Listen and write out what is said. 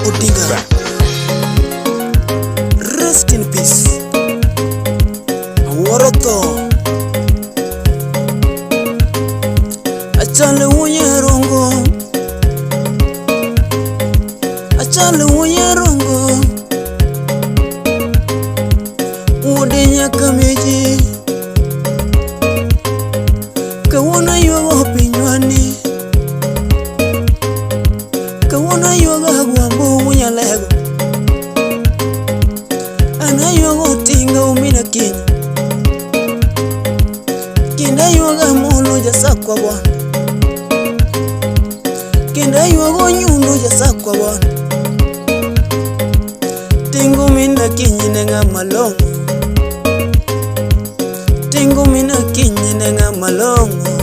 Odinga. Rest in peace. Awuoro tho. Achalo wuoye rongo. Achalo wuoye rongo. Wuode nyaka meji. Kawuono aywago pinywani. Kawuono aywago Agwambo wunyalego. An aywago Tinga omina Kenya. Kendo aywago Amolo jasakwa bwana. Kendo aywago Nyundo jasakwa bwana. Tingo mina kinyi ne ng'ama long'o. Tingo mina kinyi ne ng'ama long'o.